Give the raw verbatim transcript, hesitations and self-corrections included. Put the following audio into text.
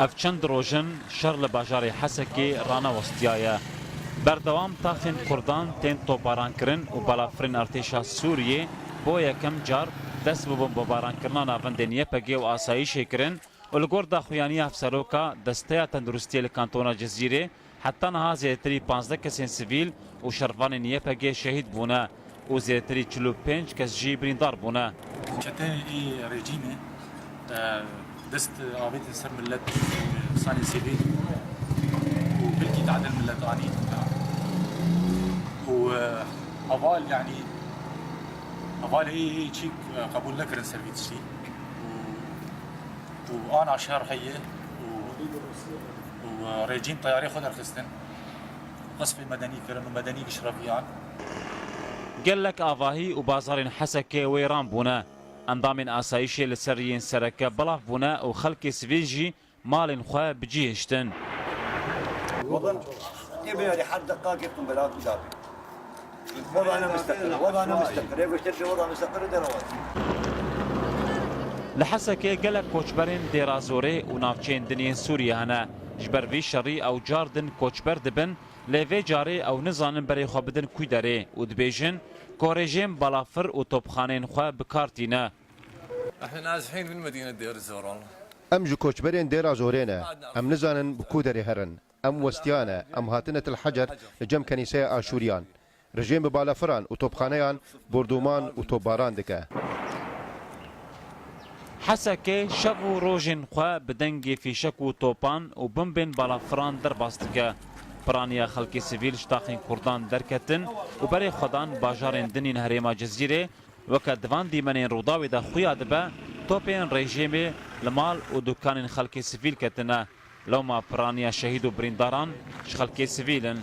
Ev çend roj in şer li bajarê Hesekê ranewestiyaye. Berdewam taxên Kurdan tên topbarankirin û balafirên artêşa Sûriyê bo yekem car dest bi bombebaran kirina navendên Y P G û asayîşê kirin û li gor daxuyaniya hevseroka Desteya Tenduristiyê li Kantona Cizîrê, heta niha zêdetirî panzdeh kesên sivîl û şervanên Y P G şehîd bûne û zêdetirî çil û pênc kes jî birîndar bûne. Çeteyê rejîmê, e, dest avêtin ser millet, e, insanê sivîl û bilkî tadil millet anî. Û, e, heval, yanî, hevalê ê, ê çîk, e, qebûl nekirin ser vî tiştî. Û û ana şer heye û, û, e, rejîm teyarê xwe derxistin. Qesfê medenî kirin û medenî gişreviyan. Gelek avahî û bazarên Hesekê wêran bûne. Endamên asayîşê li ser riyên sereke belav bûne û xelkê sivîl jî malên xwe bi cî hiştin. Wada, ê bêrî her deqakê qumbelat bidabî. Wada ne mistaqil, wada ne mistaqil. Ê goşter bi wada mistaqil de rawat. Li Hesekê gelek koçberên Dêra Zorê û navçeyên din yên Sûriyê hene. Ji ber vî şerî ew car din koçber dibin, lê vê carê ew nizanin berê xwe bidin kû derê û dibêjin ku rejîm balafir û topxaneyên xwe bi kar tîne. احنا نازحين من مدينة دير الزور والله. Em ji koçberên Dêra Zorê ne. Em nizanin bi ku derê herin. Em westiyane. Em hatine Til Hecer li cem kenîseya Aşûriyan. Rejîm bi balafiran û topxaneyan bordûman û topbaran dike. Hesekê şev û rojên xwe bi dengê fîşek û topan û bimbên balafiran derbas dike. Piraniya xelkê sivîl ji taxên Kurdan derketin û berê xwe dan bajarên din yên herêma Cizîrê. Weke di van dîmenên Rûdawê de xuya dibe, topên rejîmê li mal û dukanên xelkê sivîl ketine. Lewma piraniya şehîd û birîndaran ji xelkê sivîl in.